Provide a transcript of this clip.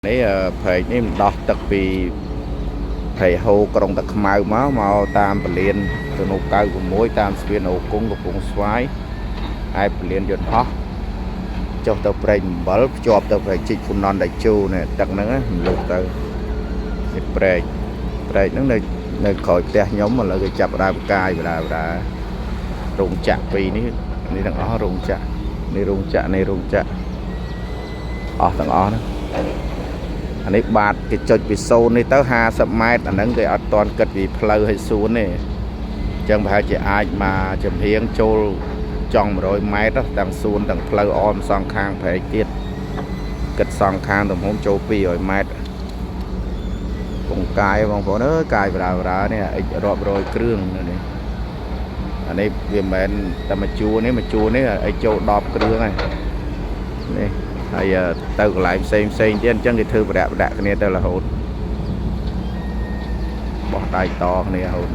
នេះព្រែកនេះមិនដោះទឹកពីព្រែកហូរក្រុងតាខ្មៅមកមកតាមពលានទំនប់96តាមស្ពានអូគង់កំពង់ស្វាយហើយពលានយន្តហោះចុះទៅព្រែកអំបិលភ្ជាប់ទៅព្រែកជីកហ្វូណនតេជោនេះទឹកហ្នឹងរំលោះទៅនេះព្រែកព្រែកហ្នឹងនៅនៅក្រោយផ្ទះខ្ញុំឥឡូវគេចាប់ដើមកាយបដាបដារោងចក្រពីរនេះនេះទាំងអស់រោងចក្រនេះរោងចក្រនេះរោងចក្រអស់ទាំងអស់ហ្នឹង អានេះបាតគេចុចពីសូន្យនេះទៅ50ម៉ែត្រអាហ្នឹងគេអត់តន់គិតពីផ្លូវឲ្យសួនទេអញ្ចឹងប្រហែលជាអាចមកចំហៀងចូលចង់100ម៉ែត្រទាំងសួនទាំងផ្លូវអមសងខាងព្រែកទៀតគិតសងខាងទំហំចូល200ម៉ែត្រពងកាយបងប្អូនអើយកាយបដាបដានេះអិចរាប់រយគ្រឿងនេះអានេះវាមិនមែនតែមួយជួរនេះមួយជួរនេះអិចចូល10គ្រឿងហើយនេះហើយទៅកន្លែងផ្សេងផ្សេងទៀតអញ្ចឹងគេធ្វើប្រដាក់ប្រដាក់គ្នាទៅរហូតបោះដៃតគ្នារហូត